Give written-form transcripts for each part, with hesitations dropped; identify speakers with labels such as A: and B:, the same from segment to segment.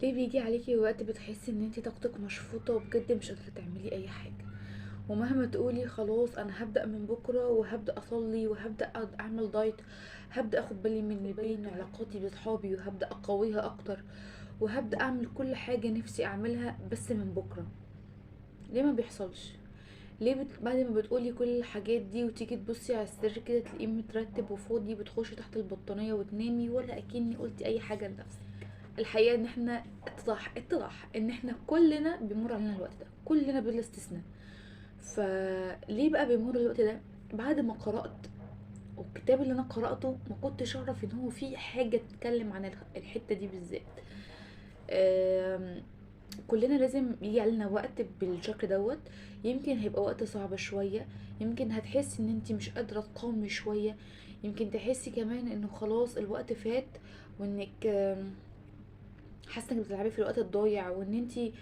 A: ليه بيجي عليكي وقت بتحسي ان انتي طاقتك مشفوطة وبجد مش قادرة تعملي اي حاجة، ومهما تقولي خلاص انا هبدأ من بكرة وهبدأ اصلي وهبدأ اعمل دايت، هبدأ اخد بالي من البيت وعلاقاتي بصحابي وهبدأ اقويها اكتر وهبدأ اعمل كل حاجة نفسي اعملها بس من بكرة. ليه ما بيحصلش؟ ليه بعد ما بتقولي كل الحاجات دي وتيجي تبصي على السرير كده تلاقيه مترتب وفاضي، بتخشي تحت البطانية وتنامي ولا اكني قلتي اي حاجة لنفسك؟ الحقيقة ان احنا اتضح ان احنا كلنا بيمر علينا الوقت ده، كلنا بلا استثناء. فليه بقى بيمر الوقت ده؟ بعد ما قرأت والكتاب اللي انا قرأته ما كنتش اعرف ان هو في حاجة تتكلم عن الحتة دي بالذات. كلنا لازم يجي علينا وقت بالشكل دوت. يمكن هيبقى وقت صعب شوية، يمكن هتحسي ان انتي مش قادرة تقاومي شوية، يمكن تحسي كمان انه خلاص الوقت فات وانك حاسة انك بتلعبي في الوقت الضايع، وان انتي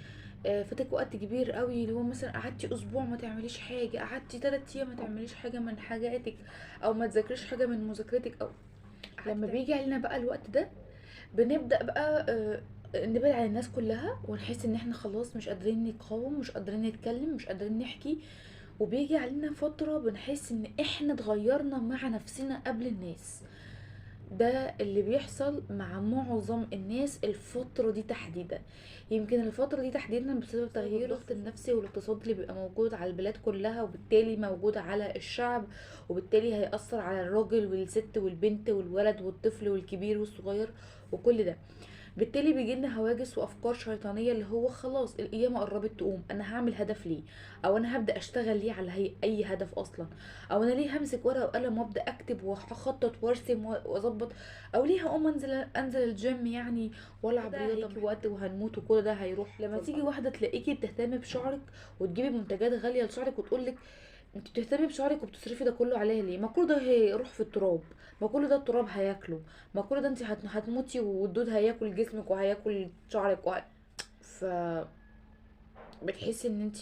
A: فاتك وقت كبير قوي، اللي هو مثلا قعدتي اسبوع ما تعمليش حاجة، قعدتي 3 ايام ما تعمليش حاجة من حاجاتك، او ما تذاكريش حاجة من مذاكرتك. او لما بيجي علينا بقى الوقت ده بنبدأ بقى نبعد عن الناس كلها ونحس ان احنا خلاص مش قادرين نقاوم، مش قادرين نتكلم، مش قادرين نحكي. وبيجي علينا فترة بنحس ان احنا اتغيرنا مع نفسنا قبل الناس. ده اللي بيحصل مع معظم الناس الفترة دي تحديدا. يمكن الفترة دي تحديدا بسبب تغيير الضغط النفسي والاقتصادي اللي بيبقى موجود على البلاد كلها، وبالتالي موجود على الشعب، وبالتالي هيأثر على الراجل والست والبنت والولد والطفل والكبير والصغير وكل ده. بالتالي بيجي لنا هواجس وافكار شيطانية اللي هو خلاص القيامة قربت تقوم، انا هعمل هدف ليه؟ او انا هبدا اشتغل ليه على اي هدف اصلا؟ او انا ليه همسك ورقة وقلم وابدا اكتب واخطط وارسم واظبط؟ او ليه هقوم انزل الجيم والعب
B: ده
A: رياضة؟
B: هيجي
A: وقت وهنموت وكل ده هيروح. لما تيجي واحدة تلاقيكي بتهتمي بشعرك وتجيبي منتجات غالية لشعرك وتقولك انت بتهتمي بشعرك وبتصرفي ده كله عليها ليه؟ ما كل ده هيروح في التراب، ما كل ده التراب هياكله، ما كل ده انت هتموتي والدود هياكل جسمك وهياكل شعرك ف بتحسي ان انت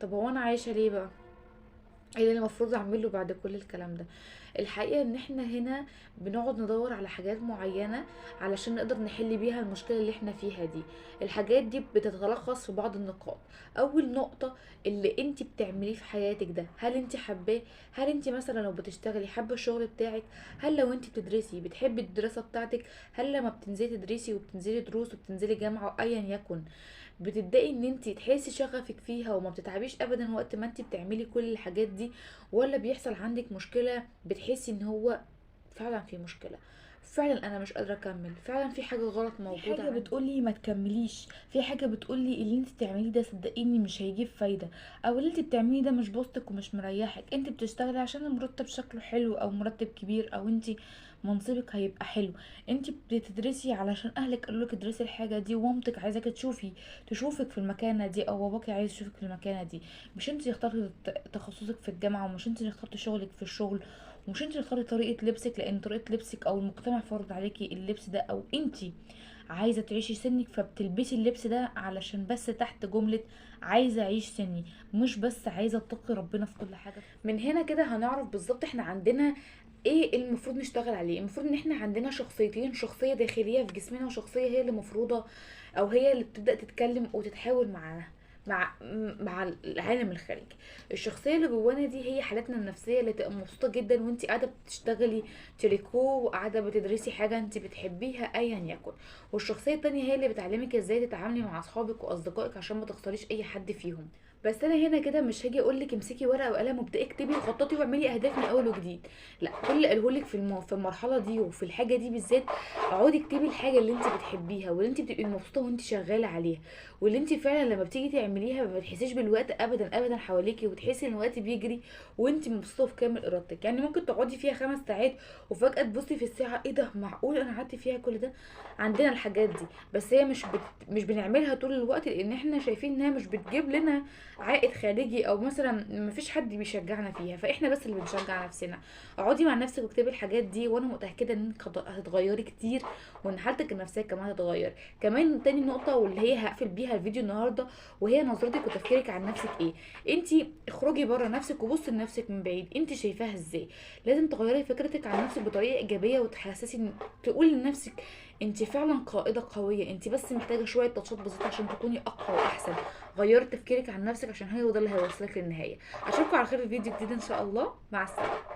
A: طب هو انا عايشه ليه بقى؟ ايه اللي المفروض اعمله بعد كل الكلام ده؟ الحقيقة ان احنا هنا بنقعد ندور على حاجات معينة علشان نقدر نحل بيها المشكلة اللي احنا فيها دي. الحاجات دي بتتلخص في بعض النقاط. اول نقطة، اللي انت بتعمليه في حياتك ده هل انت حباه؟ هل انت مثلا لو بتشتغلي حابة الشغل بتاعك؟ هل لو انت بتدرسي بتحبي الدراسة بتاعتك؟ هل لما بتنزلي تدرسي وبتنزلي دروس وبتنزلي جامعه او ايا يكن بتبداي ان انت تحسي شغفك فيها وما بتتعبيش ابدا وقت ما انت بتعملي كل الحاجات دي؟ ولا بيحصل عندك مشكلة بتحسي ان هو فعلا في مشكلة، فعلا انا مش قادرة اكمل، فعلا في حاجة غلط موجودة
B: في حاجة
A: عندي.
B: بتقولي ما تكمليش، في حاجة بتقولي اللي انت بتعمليه ده صدقيني مش هيجيب فايده، او اللي انت بتعمليه ده مش بوستك ومش مريحك، انت بتشتغلي عشان المرتب شكله حلو او مرتب كبير او انت منصبك هيبقى حلو، انت بتدرسي علشان اهلك قالوا لك ادرسي الحاجة دي ومامتك عايزاك تشوفك في المكانة دي او باباك عايز يشوفك في المكانة دي، مش انت اللي اخترتي تخصصك في الجامعة، ومش انت اللي اخترتي شغلك في الشغل، ومش انت اللي اخترتي طريقه لبسك لان طريقه لبسك او المجتمع فرض عليكي اللبس ده، او انت عايزه تعيشي سنك فبتلبسي اللبس ده علشان بس تحت جملة عايزه اعيش سني، مش بس عايزه اتقي ربنا في كل حاجة.
A: من هنا كده هنعرف بالظبط احنا عندنا ايه المفروض نشتغل عليه. المفروض ان احنا عندنا شخصيتين، شخصية داخلية في جسمنا وشخصية هي اللي مفروضة او هي اللي بتبدا تتكلم وتتحاور معانا مع العالم الخارجي. الشخصية اللي جوانا دي هي حالتنا النفسية اللي تبقى مبسوطة جدا وانت قاعدة بتشتغلي تريكو وقاعدة بتدرسي حاجة انت بتحبيها ايا يكن، والشخصية التانية هي اللي بتعلمك ازاي تتعاملي مع اصحابك واصدقائك عشان ما تخسريش اي حد فيهم. بس انا هنا كده مش هاجي اقول لك امسكي ورقة وقلم وابداي اكتبي وخططي واعملي اهداف من اول وجديد، لا، كل اللي قاله لك في المرحلة دي وفي الحاجة دي بالذات، اقعدي اكتبي الحاجة اللي انت بتحبيها واللي انت بتبقي مبسوطة وانت شغالة عليها، واللي انت فعلا لما بتيجي تعمليها ما بتحسيش بالوقت ابدا ابدا حواليكي، وتحسي ان الوقت بيجري وانت مبسوطة في كامل ارادتك. ممكن تقعدي فيها 5 ساعات وفجاة تبصي في الساعة، ايه ده، معقول انا قعدت فيها كل ده؟ عندنا الحاجات دي، بس هي مش بنعملها طول الوقت لان احنا شايفين انها مش بتجيب لنا عائد خارجي، او مثلا مفيش حد بيشجعنا فيها، فاحنا بس اللي بنشجع نفسنا. اقعدي مع نفسك واكتبي الحاجات دي، وانا متاكدة انك هتتغيري كتير وان حالتك النفسية كمان هتتغير. كمان تاني نقطة واللي هي هقفل بيها الفيديو النهارده، وهي نظرتك وتفكيرك عن نفسك ايه. انتي اخرجي بره نفسك وبصي لنفسك من بعيد، انتي شايفاها ازاي. لازم تغيري فكرتك عن نفسك بطريقة ايجابية وتحسسي تقولي لنفسك انت فعلا قائده قوية، انت بس محتاجه شوية تاتشات بسيطة عشان تكوني اقوى واحسن. غيري تفكيرك عن نفسك عشان هو ده اللي هيوصلك للنهاية. اشوفكم على خير في فيديو جديد ان شاء الله. مع السلامة.